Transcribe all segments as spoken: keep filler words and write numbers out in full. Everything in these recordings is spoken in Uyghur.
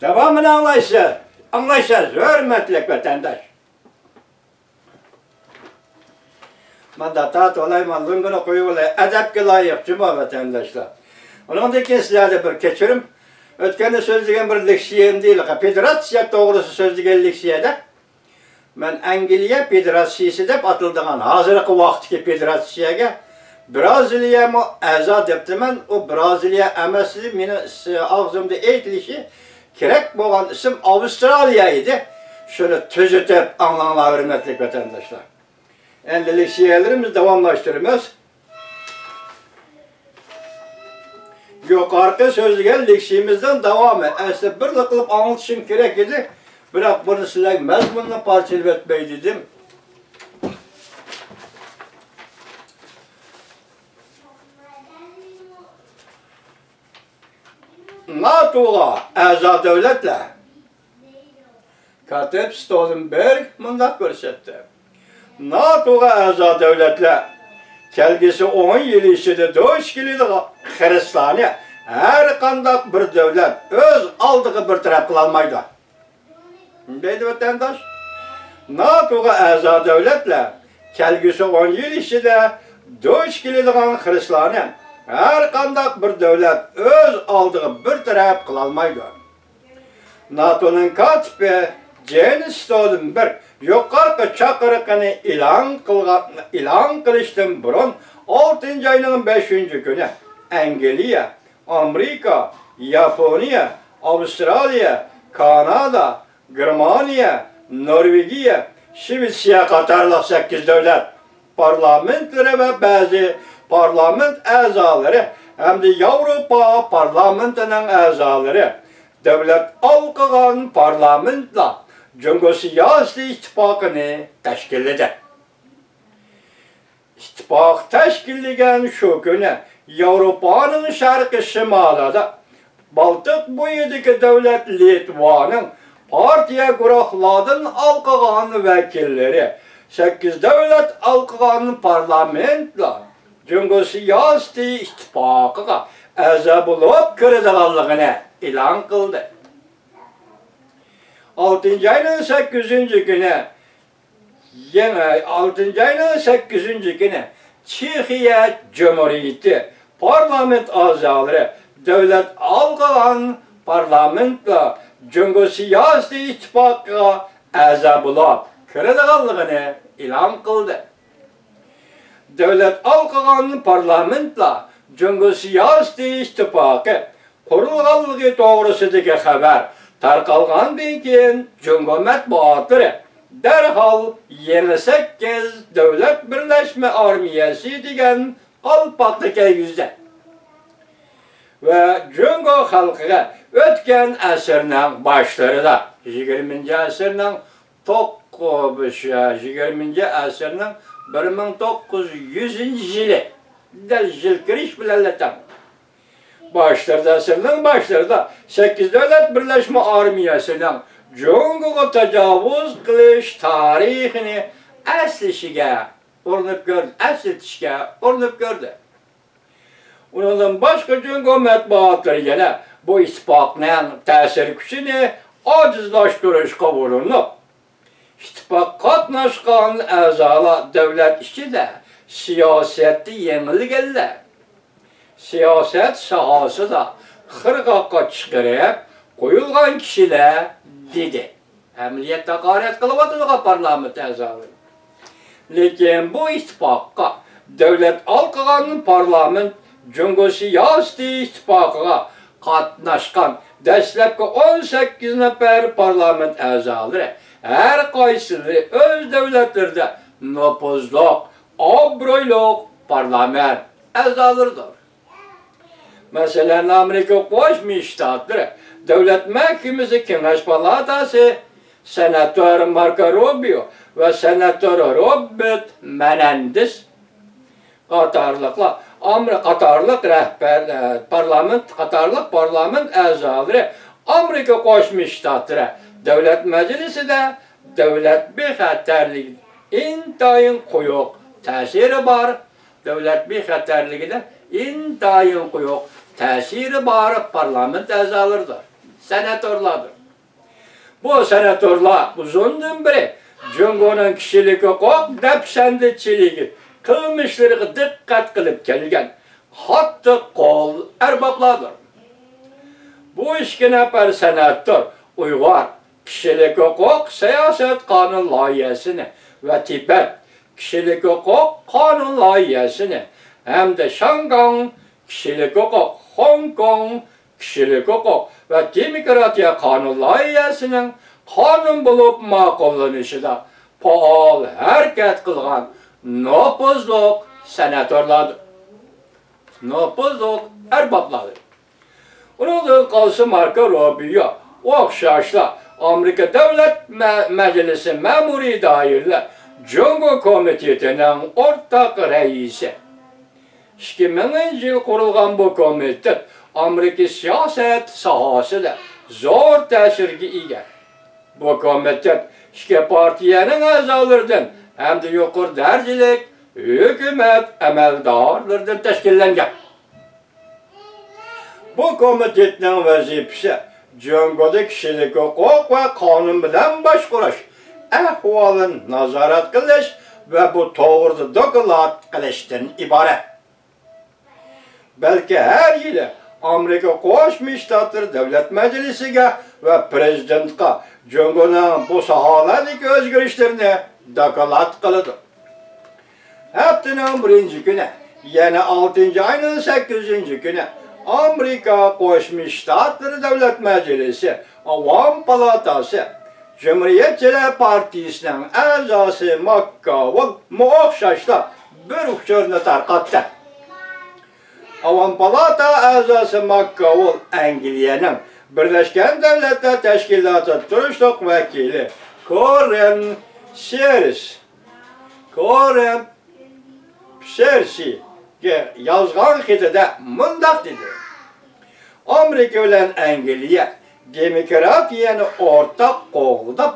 داۋامىنى ئاڭلايسىز، ئاڭلايسىز، ھۆرمەتلىك ۋەتەنداش. ماندا تارتىۋالاي، مانا لۇڭگىنى قويۇۋالاي، ئەدەپكە لايىق جۇمۇ ۋەتەنداشلار. ئۇنىڭدىن كېيىن سىلەردە بىر كەچۈرۈم. ئۆتكەندە سۆزلىگەن بىر لېكسىيەمدە، فېدېراتسىيە توغرىسىدا سۆزلىگەن لېكسىيەدە، مەن ئەنگلىيە فېدېراتسىيىسى دەپ ئاتىلىدىغان ھازىرقى ۋاقىتتىكى فېدېراتسىيەگە برازىلىيەمۇ ئەزا دەپتىمەن. ئۇ برازىلىيە ئەمەس، مېنىڭ ئاغزىمدا ئېيتىلىشى كېرەك بولغان ئىسىم ئاۋسترالىيە ئىدى. شۇنى تۈزىتىپ ئاڭلاڭلار، ھۆرمەتلىك ۋەتەنداشلار. ئەمدى لېكسىيەلىرىمىزنى داۋاملاشتۇرىمىز. يۇقىرىقى سۆزلىگەن لېكسىيىمىزنىڭ داۋامى. ئەسلى بىرلا قىلىپ ئاڭلىتىشىم كېرەك ئىدى، بىراق بۇنى سىلەرگە مەزمۇننى پارچىلىۋەتمەي دېدىم. ناتوغا ئەزا دۆلەتلەر. كاتىپ ستولتېنبېرگ مۇنداق كۆرسەتتى: ناتوغا ئەزا دۆلەتلەر كەلگۈسى ئون يىل ئىچىدە دۇچ كېلىدىغان خىرىسلارنى ھەر قانداق بىر دۆلەت ئۆز ئالدىغا بىر تەرەپ قىلالمايدۇ. دەيدۇ ۋەتەنداش. ناتوغا ئەزا دۆلەتلەر كەلگۈسى ئون يىل ئىچىدە دۇچ كېلىدىغان خىرىسلارنى ھەر قانداق بىر دۆلەت ئۆز ئالدىغا بىر تەرەپ قىلالمايدۇ. ناتونىڭ كاتىپى جېنس ستولتېنبېرگ يۇقىرىقى چاقىرىقنى ئېلان قىلغان، ئېلان قىلىشتىن بۇرۇن، ئالتىنچى ئاينىڭ بەشىنچى كۈنى ئەنگلىيە، ئامېرىكا، ياپونىيە، ئاۋسترالىيە، كانادا، گېرمانىيە، نورۋېگىيە، شىۋېتسىيە قاتارلىق سەككىز دۆلەت پارلامېنتلىرى ۋە بەزى پارلامېنت ئەزالىرى ھەمدە ياۋروپا پارلامېنتىنىڭ ئەزالىرى دۆلەت ھالقىغان پارلامېنتلار جۇڭگو سىياسىي ئىتتىپاقىنى تەشكىللىدى. ئىتتىپاق تەشكىللىگەن شۇ كۈنى ياۋروپانىڭ شەرقىي شىمالىدا، بالتىق بويىدىكى دۆلەت لىتۋانىڭ پارتىيە گۇرۇھلاردىن ھالقىغان ۋەكىللىرى سەككىز دۆلەت ھالقىغان پارلامېنتلار جۇڭگو سىياسىي ئىتتىپاقىغا ئەزا بولۇپ كىرىدىغانلىقىنى ئېلان قىلدى. ئالتىنچى ئاينىڭ سەككىزىنچى كۈنى، يەنە ئالتىنچى ئاينىڭ سەككىزىنچى كۈنى چېخىيە جۇمھۇرىيىتى پارلامېنت ئەزالىرى دۆلەت ھالقىغان پارلامېنتلار جۇڭگو سىياسىي ئىتتىپاقىغا ئەزا بولۇپ كىرىدىغانلىقىنى ئېلان قىلدى. دۆلەت ھالقىغان پارلامېنتلار جۇڭگو سىياسىي ئىتتىپاقى قۇرۇلغانلىقى توغرىسىدىكى خەۋەر تارقالغاندىن كېيىن، جۇڭگو مەتبۇئاتلىرى دەرھال يېڭى سەككىز دۆلەت بىرلەشمە ئارمىيەسى دېگەن قالپاقنى كىيگۈزدى ۋە جۇڭگو خەلقىگە ئۆتكەن ئەسىرنىڭ باشلىرىدا، يىگىرمىنچى ئەسىرنىڭ توققۇز، يىگىرمىنچى ئەسىرنىڭ بىر مىڭ توققۇز يۈزىنچى يىلى، دەل يىل كىرىش بىلەنلا تەڭ، باشلىرىدا، ئەسىرنىڭ باشلىرىدا سەككىز دۆلەت بىرلەشمە ئارمىيەسىنىڭ جۇڭگوغا تاجاۋۇز قىلىش تارىخىنى ئەسلىشىگە ئۇرۇنۇپ كۆردى، ئەسلىتىشكە ئۇرۇنۇپ كۆردى. ئۇنىڭدىن باشقا، جۇڭگو مەتبۇئاتلىرى يەنە بۇ ئىتتىپاقنىڭ تەسىر كۈچىنى ئاجىزلاشتۇرۇشقا ئۇرۇنۇپ، ئىتتىپاققا قاتناشقان ئەزالار دۆلەت ئىچىدە سىياسەتتە يېڭىلگەنلەر، سىياسەت ساھەسىدە قىرغاققا چىقىرىپ قويۇلغان كىشىلەر، دېدى. ئەمەلىيەتتە ھاقارەت قىلىۋاتىدىغان پارلامېنت ئەزالىرى. لېكىن بۇ ئىتتىپاققا دۆلەت ھالقىغان پارلامېنت جۇڭگو سىياسىي ئىتتىپاقىغا قاتناشقان دەسلەپكى ئون سەككىز نەپەر پارلامېنت ئەزالىرى ھەر قايسىلىرى ئۆز دۆلەتلىرىدە نوپۇزلۇق، ئابرۇيلۇق پارلامېنت ئەزالىرىدۇر. مەسىلەن، ئامېرىكا قوشما شتاتلىرى دۆلەت مەھكىمىسى كېڭەش پالاتاسى سېناتور ماركو روبىيو ۋە سېناتور روبېرت مېنېندېز قاتارلىقلار، ئامېر-، قاتارلىق رەھبەر، ئە، پارلامېنت، قاتارلىق پارلامېنت ئەزالىرى ئامېرىكا قوشما شتاتلىرى دۆلەت مەجلىسىدە دۆلەت بىخەتەرلىكى ئىنتايىن قويۇق تەسىرى بار، دۆلەت بىخەتەرلىكىدە ئىنتايىن قويۇق تەسىرى بار پارلامېنت ئەزالىرىدۇر. سېناتورلاردۇر. بۇ سېناتورلار ئۇزۇندىن بېرى جۇڭگونىڭ كىشىلىك ھوقۇق دەپسەندىچىلىكى قىلمىشلىرىغا دىققەت قىلىپ كەلگەن قاتتىق قول ئەربابلاردۇر. بۇ ئىككى نەپەر سېناتور ئۇيغۇر كىشىلىك ھوقۇق سىياسەت قانۇن لايىھەسىنى ۋە تىبەت كىشىلىك ھوقۇق قانۇن لايىھەسىنى ھەمدە شاڭگاڭ كىشىلىك ھوقۇق، خوڭكوڭ كىشىلىك ھوقۇق ۋە دېموكراتىيە قانۇن لايىھەسىنىڭ قانۇن بولۇپ ماقۇللىنىشىدا پائال ھەرىكەت قىلغان نوپۇزلۇق سېناتورلاردۇر. نوپۇزلۇق ئەربابلاردۇر. ئۇنىڭدىن قالسا ماركو روبىيو ئوخشاشلا ئامېرىكا دۆلەت مە-، مەجلىسى مەمۇرىي دائىرىلەر جۇڭگو كومىتېتىنىڭ ئورتاق رەئىسى. ئىككى مىڭىنچى يىل قۇرۇلغان بۇ كومىتېت ئامېرىكا سىياسەت ساھەسىدە زور تەسىرگە ئىگە. بۇ كومىتېت ئىككى پارتىيەنىڭ ئەزالىرىدىن ھەمدە يۇقىرى دەرىجىلىك ھۆكۈمەت ئەمەلدارلىرىدىن تەشكىللەنگەن. بۇ كومىتېتنىڭ ۋەزىپىسى جۇڭگودا كىشىلىك ھوقۇق ۋە قانۇن بىلەن باشقۇرۇش ئەھۋالىنى نازارەت قىلىش ۋە بۇ توغرىدا دوكلات قىلىشتىن ئىبارەت. بەلكى ھەر يىلى ئامېرىكا قوشما شتاتلىرى دۆلەت مەجلىسىگە ۋە پىرېزىدېنتقا جۇڭگونىڭ بۇ ساھەلەردىكى ئۆزگىرىشلىرىنى دوكلات قىلىدۇ. ھەپتىنىڭ بىرىنچى كۈنى، يەنى ئالتىنچى ئاينىڭ سەككىزىنچى كۈنى، ئامېرىكا قوشما شتاتلىرى دۆلەت مەجلىسى ئاۋام پالاتاسى جۇمھۇرىيەتچىلەر پارتىيىسىنىڭ ئەزاسى ماككاۋول مۇئوخشاشلا بىر ئۇچۇرنى تارقاتتى. ئاۋام پالاتا ئەزاسى ماككاۋول ئەنگلىيەنىڭ بىرلەشكەن دۆلەتلەر تەشكىلاتىدا تۇرۇشلۇق ۋەكىلى كورېن سېرس، كورېن سېرسىگە يازغان خېتىدە مۇنداق دېدى: ئامېرىكا بىلەن ئەنگلىيە دېموكراتىيەنى ئورتاق قوغداپ،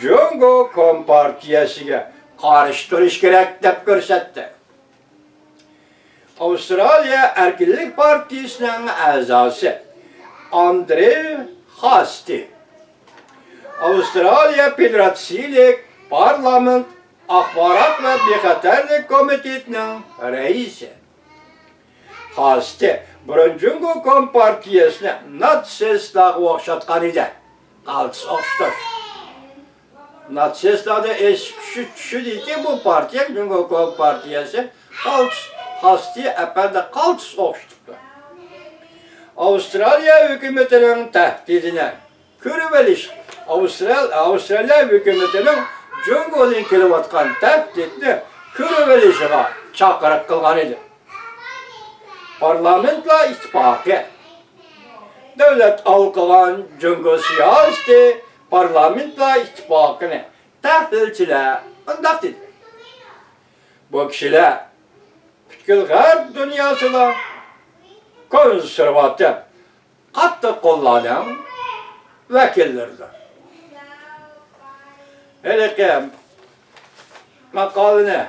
جۇڭگو كومپارتىيەسىگە قارشى تۇرۇش كېرەك، دەپ كۆرسەتتى. ئاۋسترالىيە ئەركىنلىك پارتىيىسىنىڭ ئەزاسى ئاندرې خاستى، ئاۋسترالىيە فېدېراتسىيىلىك پارلامېنت ئاخبارات ۋە بىخەتەرلىك كومىتېتىنىڭ رەئىسى. خاستى بۇرۇن جۇڭگو كومپارتىيەسىنى ناتسىستلارغا ئوخشاتقان ئىدى. قالتىس ئوخشىتىش. ناتسىستلاردا ئېسىپ چۈشىدىكى بۇ پارتىيە، جۇڭگو كومپارتىيەسى، قالتىس، خاستى ئەپەندى قالتىس ئوخشىتىپتۇ. ئاۋسترالىيە ھۆكۈمىتىنىڭ تەھدىتىنى كۆرۈۋېلىش، ئاۋسترال-، ئاۋسترالىيە ھۆكۈمىتىنىڭ جۇڭگودىن كېلىۋاتقان تەھدىتنى كۆرۈۋېلىشىغا چاقىرىق قىلغان ئىدى. پارلامېنتلار ئىتتىپاقى دۆلەت ھالقىغان جۇڭگو سىياسىتى پارلامېنتلار ئىتتىپاقىنى تەھلىلچىلەر مۇنداق دېدى: بۇ كىشىلەر پۈتكۈل غەرب دۇنياسىدا كونسېرۋاتىپ، قاتتىق قوللارنىڭ ۋەكىللىرىدۇر. ھېلىقى ماقالىنى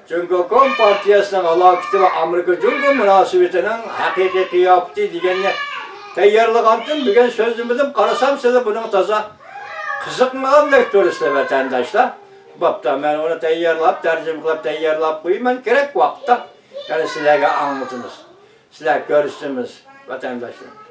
جۇڭگو كومپارتىيەسىنىڭ ھالاكىتى ۋە ئامېرىكا جۇڭگو مۇناسىۋىتىنىڭ ھەقىقىي قىياپىتى دېگەننى تەييارلىغانتىم، بۈگۈن سۆزلىمىدىم، قارىسام سىلەر بۇنىڭغا تازا قىزىقمىغاندەك تۇرىسىلەر، ۋەتەنداشلار. بوپتۇ، مەن ئۇنى تەييارلاپ، تەرجىمە قىلىپ تەييارلاپ قويىمەن، كېرەك ۋاقىتتا يەنە سىلەرگە ئاڭلىتىمىز. سىلەر كۆرسىتىمىز، ۋەتەنداشلار.